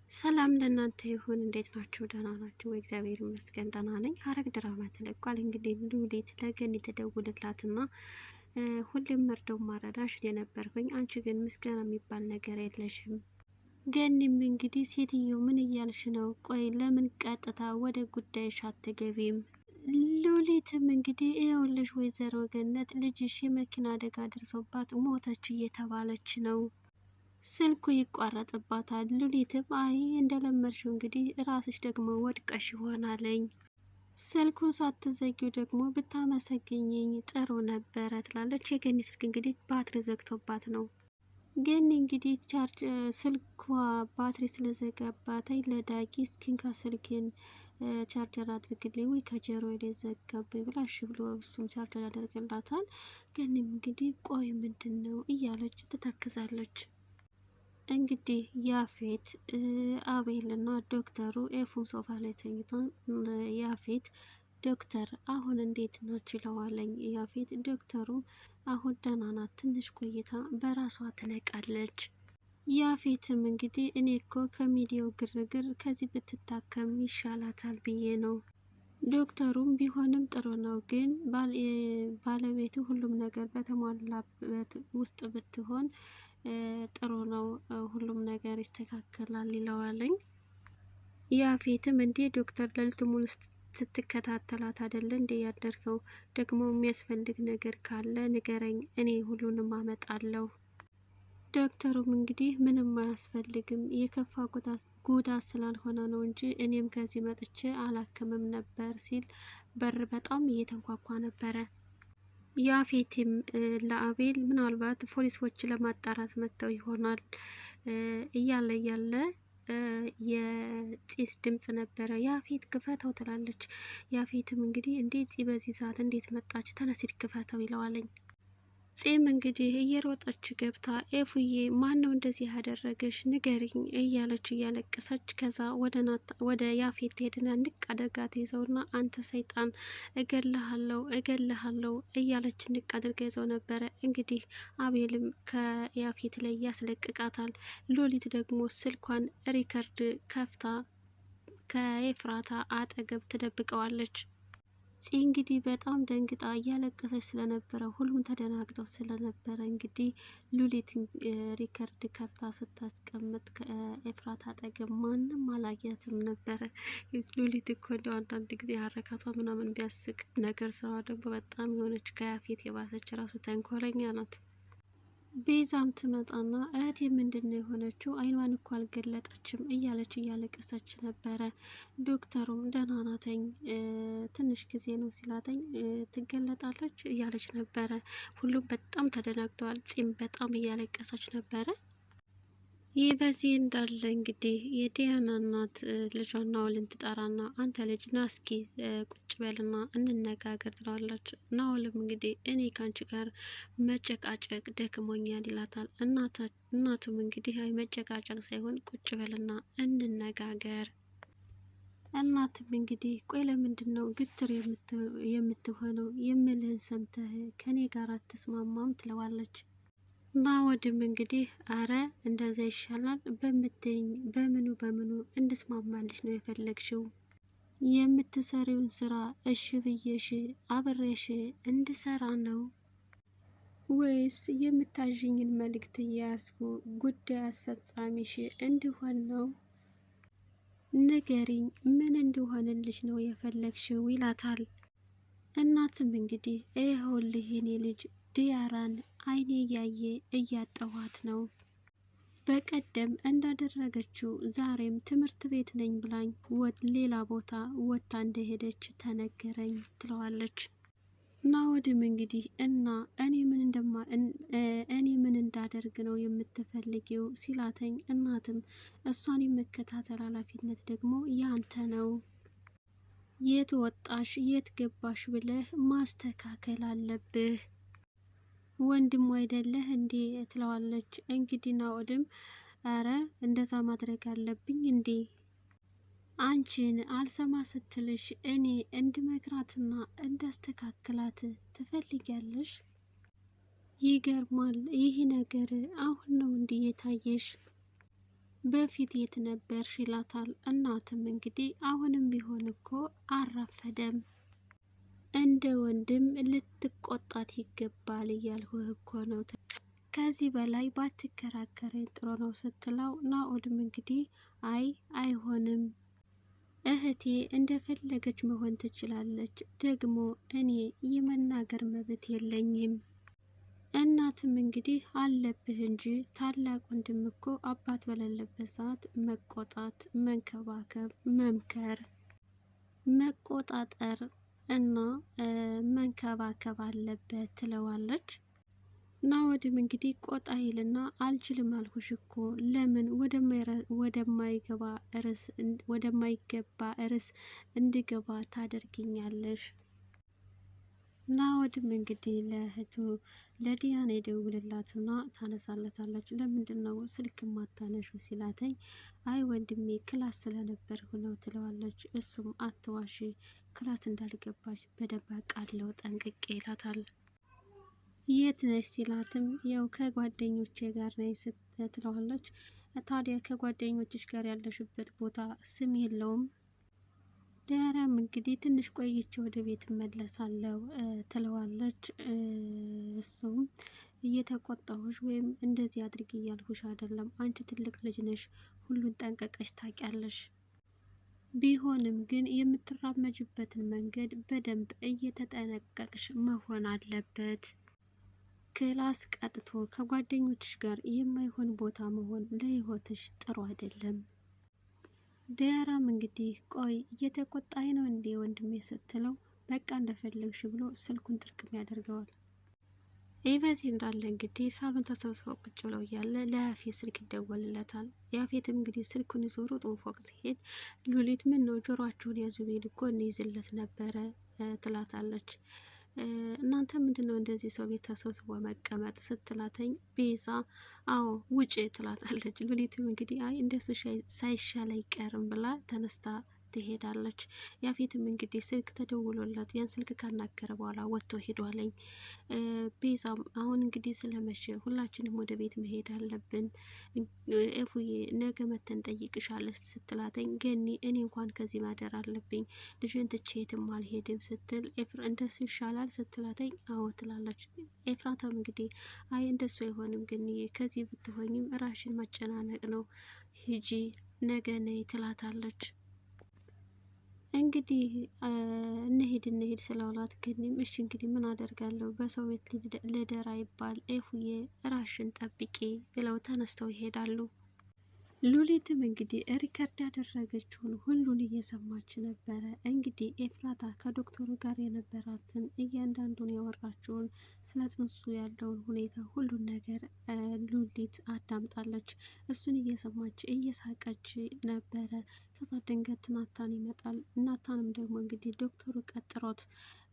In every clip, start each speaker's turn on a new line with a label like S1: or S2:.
S1: ሰላም ለእናንተ ይሁን። እንዴት ናችሁ? ደህና ናችሁ ወይ? እግዚአብሔር ይመስገን ደህና ነኝ። ሐረግ ድራማ ተለቋል። እንግዲህ ሉሊት ለገኒ ተደውልላትና ሁሌም መርደው ማረዳሽ የነበርኩኝ አንቺ ግን ምስጋና የሚባል ነገር የለሽም። ገኒም እንግዲህ ሴትዮ ምን እያልሽ ነው? ቆይ ለምን ቀጥታ ወደ ጉዳይሽ አትገቢም? ሉሊትም እንግዲህ ይኸውልሽ ወይዘሮ ገነት ልጅሽ የመኪና አደጋ ደርሶባት ሞተች እየተባለች ነው። ስልኩ ይቋረጥባታል። ሉሊትም አይ እንደለመድሽው እንግዲህ ራስሽ ደግሞ ወድቀሽ ይሆናለኝ ስልኩን ሳትዘጊው ደግሞ ብታመሰግኝኝ ጥሩ ነበረ ትላለች። የገኒ ስልክ እንግዲህ ባትሪ ዘግቶባት ነው። ገኒ እንግዲህ ቻርጅ ስልኳ ባትሪ ስለዘጋባት ለዳጊ እስኪንካ ስልኬን ቻርጀር አድርግልኝ ወይ ከጀሮ ላይ ዘጋብኝ ብላ እሺ ብሎ እሱም ቻርጀር ያደርግላታል። ገኒም እንግዲህ ቆይ ምንድን ነው እያለች ትተክዛለች። እንግዲህ ያፌት አቤልና ዶክተሩ ኤፉም ሶፋ ላይ ተኝቷል። ያፌት ዶክተር አሁን እንዴት ናች ይለዋለኝ። ያፌት ዶክተሩም አሁን ደህና ናት፣ ትንሽ ቆይታ በራሷ ትነቃለች። ያፌትም እንግዲህ እኔ እኮ ከሚዲያው ግርግር ከዚህ ብትታከም ይሻላታል ብዬ ነው። ዶክተሩም ቢሆንም ጥሩ ነው፣ ግን ባለቤቱ ሁሉም ነገር በተሟላበት ውስጥ ብትሆን ጥሩ ነው፣ ሁሉም ነገር ይስተካከላል ይለዋለኝ። ያፌትም እንዴ ዶክተር ሌሊት ሙሉ ስትከታተላት አይደለ እንዴ ያደርከው? ደግሞ የሚያስፈልግ ነገር ካለ ንገረኝ፣ እኔ ሁሉንም አመጣለሁ። ዶክተሩም እንግዲህ ምንም አያስፈልግም የከፋ ጉዳት ስላልሆነ ነው እንጂ እኔም ከዚህ መጥቼ አላክምም ነበር ሲል በር በጣም እየተንኳኳ ነበረ። ያፌትም ለአቤል ምናልባት ፖሊሶች ለማጣራት መጥተው ይሆናል እያለ እያለ የፂስ ድምጽ ነበረ። ያፌት ክፈተው ትላለች። ያፌትም እንግዲህ እንዴ ፂ በዚህ ሰዓት እንዴት መጣች? ተነሲድ ክፈተው ይለዋለኝ። ፂም እንግዲህ እየሮጠች ገብታ ኤፉዬ ማን ነው እንደዚህ ያደረገሽ ንገሪኝ እያለች እያለቀሰች ከዛ ወደ ያፌት ሄድና ንቅ አድርጋ ትይዘውና አንተ ሰይጣን እገልሃለሁ እገልሃለሁ እያለች ንቅ አድርጋ ይዘው ነበረ። እንግዲህ አቤልም ከያፌት ላይ ያስለቅቃታል። ሎሊት ደግሞ ስልኳን record ከፍታ ከኤፍራታ አጠገብ ትደብቀዋለች። ፂ እንግዲህ በጣም ደንግጣ እያለቀሰች ስለነበረ ሁሉም ተደናግጠው ስለነበረ እንግዲህ ሉሊት record ከፍታ ስታስቀምጥ ከኤፍራት አጠገብ ማንም አላያትም ነበረ። ሉሊት እኮ እንደው አንዳንድ ጊዜ ሀረካቷ ምናምን ቢያስቅ ነገር ስራዋ ደግሞ በጣም የሆነች ከያፌት የባሰች ራሱ ተንኮለኛ ናት። ቤዛም ትመጣና እህቴ ምንድን ነው የሆነችው? አይኗን እኮ አልገለጠችም እያለች እያለቀሰች ነበረ። ዶክተሩም ደህና ናተኝ ትንሽ ጊዜ ነው ሲላተኝ ትገለጣለች እያለች ነበረ። ሁሉም በጣም ተደናግጠዋል። ጺም በጣም እያለቀሰች ነበረ። ይህ በዚህ እንዳለ እንግዲህ የዲያና እናት ልጇን ናኦልን ትጠራና አንተ ልጅ ና እስኪ ቁጭ በልና እንነጋገር ትለዋለች። ናኦልም እንግዲህ እኔ ካንቺ ጋር መጨቃጨቅ ደክሞኛል ይላታል። እናቱም እንግዲህ አይ መጨቃጨቅ ሳይሆን ቁጭ በልና እንነጋገር። እናትም እንግዲህ ቆይ ለምንድን ነው ግትር የምትሆነው? የምልህን ሰምተህ ከኔ ጋር አትስማማም ትለዋለች። ናኦድም እንግዲህ አረ እንደዛ ይሻላል በምትኝ በምኑ በምኑ እንድስማማልሽ ነው የፈለግሽው? የምትሰሪውን ስራ እሺ ብዬሽ አብሬሽ እንድሰራ ነው ወይስ የምታዥኝን መልእክት እየያዝኩ ጉዳይ አስፈጻሚሽ እንድሆን ነው? ንገሪኝ፣ ምን እንድሆንልሽ ነው የፈለግሽው? ይላታል። እናትም እንግዲህ ይኸውልህ የኔ ልጅ ዲያራን አይኔ እያየ እያጠዋት ነው። በቀደም እንዳደረገችው ዛሬም ትምህርት ቤት ነኝ ብላኝ ሌላ ቦታ ወጥታ እንደሄደች ተነገረኝ ትለዋለች። ናኦድም እንግዲህ እና እኔ ምን እንዳደርግ ነው የምትፈልጊው ሲላተኝ፣ እናትም እሷን የመከታተል ኃላፊነት ደግሞ ያንተ ነው፣ የት ወጣሽ የት ገባሽ ብለህ ማስተካከል አለብህ ወንድሙ አይደለህ እንዴ ትለዋለች። እንግዲህ ናኦድም አረ እንደዛ ማድረግ አለብኝ እንዴ አንቺን አልሰማ ስትልሽ እኔ እንድመክራትና እንዳስተካክላት ትፈልጊያለሽ? ይገርማል። ይህ ነገር አሁን ነው እንዲህ የታየሽ? በፊት የት ነበርሽ ይላታል። እናትም እንግዲህ አሁንም ቢሆን እኮ አራፈደም፣ እንደ ወንድም ልትቆጣት ይገባል እያልኩህ እኮ ነው። ከዚህ በላይ ባትከራከረኝ ጥሩ ነው ስትለው፣ ናኦልም እንግዲህ አይ አይሆንም፣ እህቴ እንደፈለገች መሆን ትችላለች፣ ደግሞ እኔ የመናገር መብት የለኝም። እናትም እንግዲህ አለብህ እንጂ ታላቅ ወንድም እኮ አባት በሌለበት ሰዓት መቆጣት፣ መንከባከብ፣ መምከር፣ መቆጣጠር እና መንከባከብ አለበት ትለዋለች። ናኦድም እንግዲህ ቆጣ ይልና አልችልም አልኩሽ እኮ፣ ለምን ወደማይገባ ርዕስ ወደማይገባ ርዕስ እንድገባ ታደርጊኛለሽ? ናኦድም እንግዲህ ለእህቱ ለዲያና የደውልላትና ታነሳለታለች። ለምንድን ነው ስልክ ማታነሹ ሲላተኝ፣ አይ ወንድሜ class ስለነበርኩ ነው ትለዋለች። እሱም አትዋሺ፣ class እንዳልገባሽ በደንብ አውቃለሁ ጠንቅቄ ይላታል። የት ነሽ ሲላትም ያው ከጓደኞቼ ጋር ነኝ ትለዋለች። ታዲያ ከጓደኞችሽ ጋር ያለሽበት ቦታ ስም የለውም? ዲያራም እንግዲህ ትንሽ ቆይቼ ወደ ቤት እመለሳለሁ ትለዋለች። እሱም እየተቆጣሁሽ ወይም እንደዚህ አድርጊ እያልኩሽ አይደለም፣ አንቺ ትልቅ ልጅ ነሽ፣ ሁሉን ጠንቀቀሽ ታውቂያለሽ። ቢሆንም ግን የምትራመጅበትን መንገድ በደንብ እየተጠነቀቅሽ መሆን አለበት። Class ቀጥቶ ከጓደኞችሽ ጋር የማይሆን ቦታ መሆን ለህይወትሽ ጥሩ አይደለም። ዲያራም እንግዲህ ቆይ እየተቆጣኝ ነው እንዴ ወንድሜ ስትለው፣ በቃ እንደፈለግሽ ብሎ ስልኩን ጥርቅም ያደርገዋል። ይህ በዚህ እንዳለ እንግዲህ ሳሎን ተሰብስበው ቁጭ ብለው እያለ ለያፌት ስልክ ይደወልለታል። ያፌትም እንግዲህ ስልኩን ይዞ ሮጦ ፎቅ ሲሄድ ሉሊት ምን ነው ጆሮአችሁን ያዙ ቢል እኮ እንይዝለት ነበረ ትላታለች። እናንተ ምንድን ነው እንደዚህ ሰው ቤት ተሰብስቦ መቀመጥ ስትላተኝ፣ ቤዛ አዎ ውጭ ትላታለች። ሉሊትም እንግዲህ አይ እንደሱ ሳይሻል አይቀርም ብላ ተነስታ ትሄዳለች። ያፌትም እንግዲህ ስልክ ተደውሎለት ያን ስልክ ካናገረ በኋላ ወጥቶ ሄዷለኝ። ቤዛም አሁን እንግዲህ ስለመሸ ሁላችንም ወደ ቤት መሄድ አለብን፣ ኤፉዬ ነገ መተን ጠይቅሻለች ስትላተኝ፣ ገኒ እኔ እንኳን ከዚህ ማደር አለብኝ፣ ልጅን ትቼ የትም አልሄድም ስትል፣ እንደሱ ይሻላል ስትላተኝ አዎ ትላለች። ኤፍራታም እንግዲህ አይ እንደሱ አይሆንም ገኒዬ፣ ከዚህ ብትሆኝም ራሽን ማጨናነቅ ነው፣ ሂጂ ነገ ነይ ትላታለች። እንግዲህ እንሂድ እንሂድ ስለውላት ገኒም እሺ እንግዲህ ምን አደርጋለሁ በሰው ቤት ልደር አይባል፣ ኤፉዬ ራሽን ጠብቂ ብለው ተነስተው ይሄዳሉ። ሉሊትም እንግዲህ record ያደረገችውን ሁሉን እየሰማች ነበረ። እንግዲህ ኤፍራታ ከዶክተሩ ጋር የነበራትን እያንዳንዱን ያወራችውን ስለ ጽንሱ ያለውን ሁኔታ ሁሉን ነገር ሉሊት አዳምጣለች። እሱን እየሰማች እየሳቀች ነበረ። ከዛ ድንገት ናታን ይመጣል። ናታንም ደግሞ እንግዲህ ዶክተሩ ቀጥሮት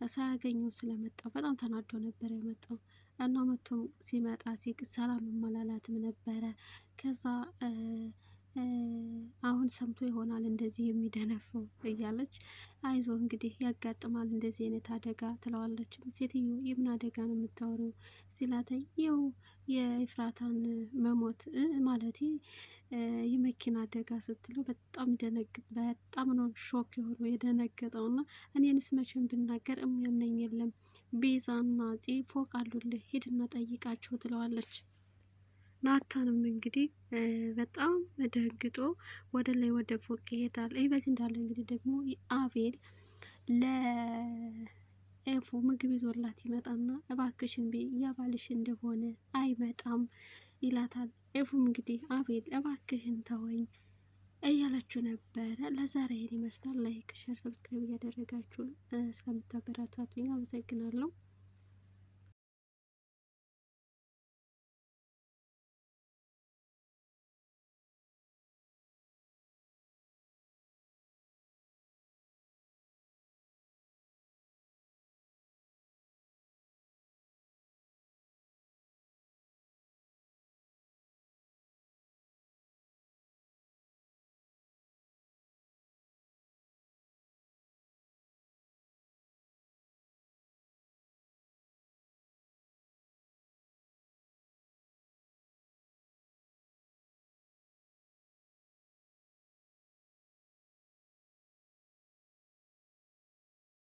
S1: ሳያገኘው ስለመጣ በጣም ተናዶ ነበር የመጣው፣ እና መቶም ሲመጣ ሲቅ ሰላም አላላትም ነበረ። ከዛ አሁን ሰምቶ ይሆናል እንደዚህ የሚደነፈው እያለች፣ አይዞ እንግዲህ ያጋጥማል እንደዚህ አይነት አደጋ ትለዋለች። ሴትዮ የምን አደጋ ነው የምታወሪው ሲላተኝ፣ ይኸው የኤፍራታን መሞት ማለት የመኪና አደጋ ስትለው በጣም ደነግጥ፣ በጣም ነው shock የሆነው የደነገጠው፣ እና እኔንስ መቼም ብናገር የሚያምነኝ የለም፣ ቤዛና ፂ ፎቅ አሉልህ ሂድና ጠይቃቸው ትለዋለች። ናታንም እንግዲህ በጣም ደንግጦ ወደ ላይ ወደ ፎቅ ይሄዳል። ይህ በዚህ እንዳለ እንግዲህ ደግሞ አቤል ለኤፉ ምግብ ይዞላት ይመጣና እባክሽን ቤ ያባልሽ እንደሆነ አይመጣም ይላታል። ኤፉም እንግዲህ አቤል እባክህን ተወኝ እያለችው ነበረ። ለዛሬ ይሄን ይመስላል። Like፣ share፣ subscribe እያደረጋችሁ ስለምታበረታቱኝ አመሰግናለሁ።